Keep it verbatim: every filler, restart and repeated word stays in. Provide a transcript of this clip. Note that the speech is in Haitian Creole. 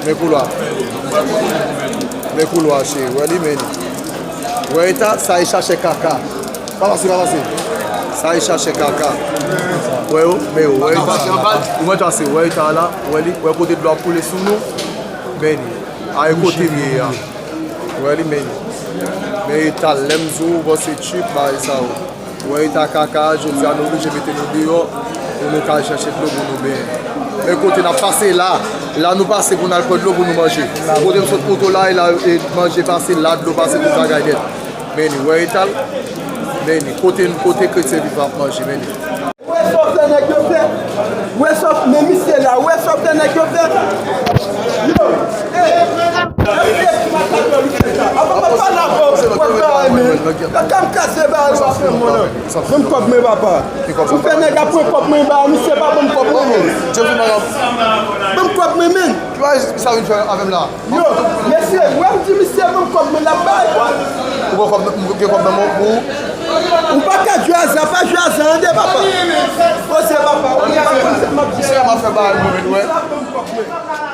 Men koulwa. Men koulwa, cheri. Wè li, men li. Wè eta, sa e chache kaka. Pa pase, pa pase. Sa e chache kaka. Wè yo, men yo. Wè eta. Ou mèt pase, wè eta la. Wè li, wè kote dlo ap koule sou nou. Men li. A e kote m ye a. Wè li, men li. Men eta lè m di w, bò se tchip, bagay sa yo. Wè eta kaka, jodi a nou oblije mete nou deyò pou nou ka al chache dlo pou nou benyen. Men kote n ap pase la, la nou pase pou n al pran dlo pou nou manje. Kote m sot moto la, e la e manje pase, la dlo pase, tout bagay nèt. Men li, wè eta l, men li, kote, kote kretyen vivan ap manje, men li. Wè sa w fè nèg yo fè. Wè sa w, men misye la, wè sa w fè nèg yo fè. Yo, e, e, e, ti makak yo li fè sa. Apa m ap pale avè w, w ap bay men. Kaka m kase ba yo ap fè mwen nan. Ban m kòb mwen papa. Ou fè nèg ap pran kòb mwen ba misye pa ban m kòb mwen men. Ban m kòb mwen men. Ki bagay sa vin fè avè m la? Yo, mesye, wè m di misye ban m kòb mwen l ap bay. Ou pran kòb, m gen kòb nan men w pou ou? Ou pa ka jwe aza, pa jwe aza tande papa. Poze papa, ou pa konn sa m ap di. Misye m ap fè bagay mwen menm, wè.